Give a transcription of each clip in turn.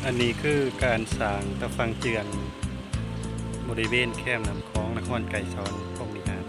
ອັນນີ້ຄືການສ້າງຕາຝັ່ງເຈື່ອນ ບໍລິເວນແຄມນ້ຳຂອງນະຄອນໄກສອນພົມວິຫານ.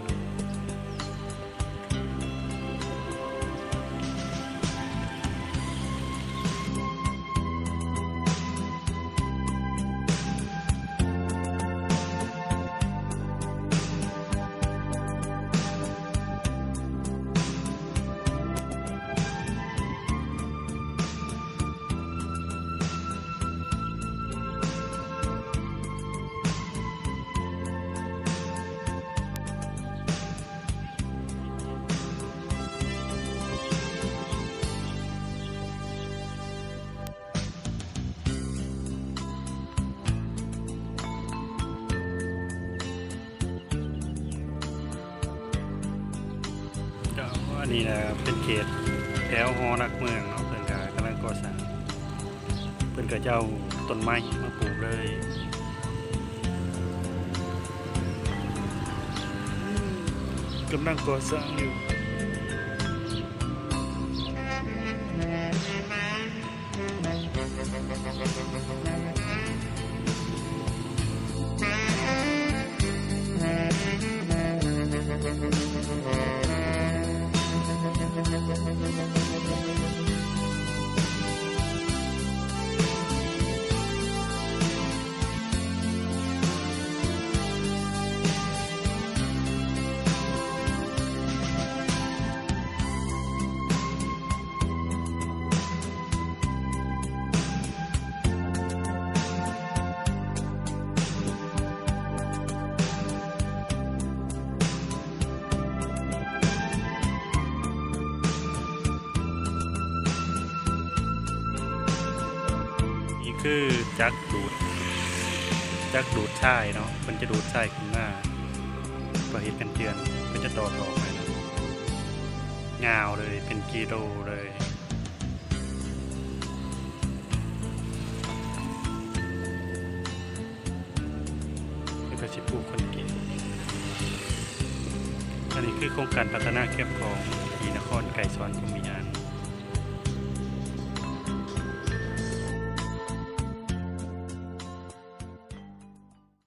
ເຈົ້າ ອັນນີ້ນະເປັນເຂດແຖວຫໍຫຼັກເມືອງເນາະ ເພິ່ນກະກຳລັງກໍ່ສ້າງ ເພິ່ນກະຈະເອົາຕົ້ນໄມ້ມາປູກເລີຍ ກຳລັງກໍ່ສ້າງຢູ່. ນີ້ຄືຈັກດູດ ຈັກດູດຊາຍເນາະ ເພິ່ນຈະດູດຊາຍຂຶ້ນມາ ເພື່ອເຮັດກັນເຈື່ອນ ເພິ່ນຈະຕໍ່ທໍ່ໄປເນາະ ຍາວເລີຍ ເປັນກິໂລເລີຍ. ເພິ່ນກະຊິປູກຄອນກຣີດ. ອັນນີ້ຄືໂຄງການພັດທະນາແຄມຂອງທີ່ນະຄອນໄກສອນພົມວິຫານ.